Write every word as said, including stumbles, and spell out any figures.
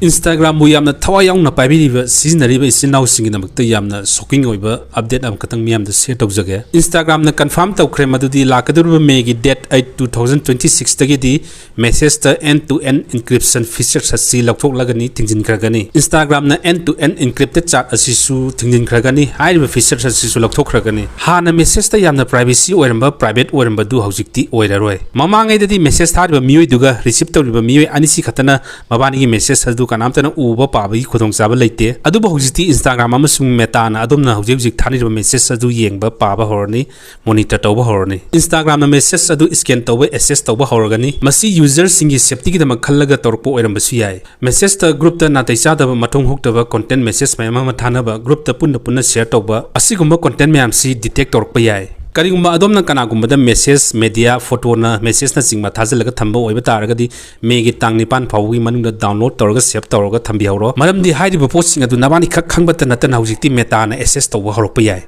Instagram-ꯕꯨ ꯌꯥꯝꯅ ꯊꯋꯥꯏ ꯌꯥꯎꯅ ꯄꯥꯏꯕꯤꯔꯤꯕ ꯁꯤꯖꯤꯟꯅꯔꯤꯕ ꯏꯆꯤꯟ ꯏꯅꯥꯎꯁꯤꯡꯒꯤꯗꯃꯛꯇ ꯌꯥꯝꯅ shocking ꯑꯣꯏꯕ update ꯑꯃꯈꯛꯇꯪ ꯃꯤꯌꯥꯝꯗ share ꯇꯧꯖꯒꯦ꯫ Instagram-ꯅ confirm ꯇꯧꯈ꯭ꯔꯦ ꯃꯗꯨꯗꯤ ꯂꯥꯛꯀꯗꯧꯔꯤꯕ May-ꯒꯤ date eight, two thousand twenty-six-ꯇꯒꯤꯗꯤ message-ꯇ end-to-end encryption features ꯑꯁꯤ ꯂꯧꯊꯣꯛꯂꯒꯅꯤ, ꯊꯤꯡꯖꯤꯟꯈ꯭ꯔꯒꯅꯤ꯫ Instagram-ꯅ end-to-end encrypted chat ꯑꯁꯤꯁꯨ ꯊꯤꯡꯖꯤꯟꯈ꯭ꯔꯒꯅꯤ꯫ ꯍꯥꯏꯔꯤꯕ features ꯑꯁꯤꯁꯨ ꯂꯧꯊꯣꯛꯈ꯭ꯔꯒꯅꯤ꯫ ꯍꯥꯟꯅ message-ꯇ ꯌꯥꯝꯅ privacy ꯑꯣꯏꯔꯝꯕ, private ꯑꯣꯏꯔꯝꯕꯗꯨ ꯍꯧꯖꯤꯛꯇꯤ ꯑꯣꯏꯔꯔꯣꯏ꯫ ꯃꯃꯥꯡꯉꯩꯗꯗꯤ message ꯊꯥꯔꯤꯕ ꯃꯤꯑꯣꯏꯗꯨꯒ receive ꯇꯧꯔꯤꯕ ꯃꯤꯑꯣꯏ ꯑꯅꯤꯁꯤ ꯈꯛꯇꯅ ꯃꯕꯥꯅꯤꯒꯤ message ꯑꯗꯨ ꯀꯅꯥꯝꯇꯅ ꯎꯕ ꯄꯥꯕꯒꯤ ꯈꯨꯗꯣꯡꯆꯥꯕ ꯂꯩꯇꯦ꯫ ꯑꯗꯨꯕꯨ ꯍꯧꯖꯤꯛꯇꯤ Instagram ꯑꯃꯁꯨꯡ Meta-ꯅ ꯑꯗꯣꯝꯅ ꯍꯧꯖꯤꯛ ꯍꯧꯖꯤꯛ ꯊꯥꯅꯔꯤꯕ message ꯑꯗꯨ ꯌꯦꯡꯕ ꯄꯥꯕ ꯍꯧꯔꯅꯤ, monitor ꯇꯧꯕ ꯍꯧꯔꯅꯤ꯫ Instagram-ꯅ message ꯑꯗꯨ scan ꯇꯧꯕ, access ꯇꯧꯕ ꯍꯧꯔꯒꯅꯤ꯫ ꯃꯁꯤ user-ꯁꯤꯡꯒꯤ safety-ꯒꯤꯗꯃꯛ ꯈꯜꯂꯒ ꯇꯧꯔꯛꯄ ꯑꯣꯏꯔꯝꯕꯁꯨ ꯌꯥꯏ꯫ Message-ꯇ group-ꯇ ꯅꯥꯇꯩ ꯆꯥꯗꯕ, ꯃꯊꯣꯡ ꯍꯨꯛꯇꯕ content message ꯃꯌꯥꯝ ꯑꯃ ꯊꯥꯅꯕ, group-ꯇ ꯄꯨꯟꯅ ꯄꯨꯟꯅ share ꯇꯧꯕ, ꯑꯁꯤꯒꯨꯝꯕ content ꯃꯌꯥꯝꯁꯤ detect ꯇꯧꯔꯛꯄ ꯌꯥꯏ꯫ ꯀꯔꯤꯒꯨꯝꯕ ꯑꯗꯣꯝꯅ ꯀꯅꯥꯒꯨꯝꯕꯗ message, media, photo-ꯅ message-ꯅꯆꯤꯡꯕ ꯊꯥꯖꯤꯜꯂꯒ ꯊꯝꯕ ꯑꯣꯏꯕ ꯇꯥꯔꯒꯗꯤ, May-ꯒꯤ ꯇꯥꯡ ꯅꯤꯄꯥꯟ ꯐꯥꯎꯕꯒꯤ ꯃꯅꯨꯡꯗ download ꯇꯧꯔꯒ save ꯇꯧꯔꯒ ꯊꯝꯕꯤꯍꯧꯔꯣ꯫ ꯃꯔꯝꯗꯤ ꯍꯥꯏꯔꯤꯕ ꯄꯣꯠꯁꯤꯡ ꯑꯗꯨ ꯅꯕꯥꯅꯤꯈꯛ ꯈꯪꯕꯇ ꯅꯠꯇꯅ ꯍꯧꯖꯤꯛꯇꯤ Meta-ꯅ access ꯇꯧꯕ ꯍꯧꯔꯛꯄ ꯌꯥꯏ꯫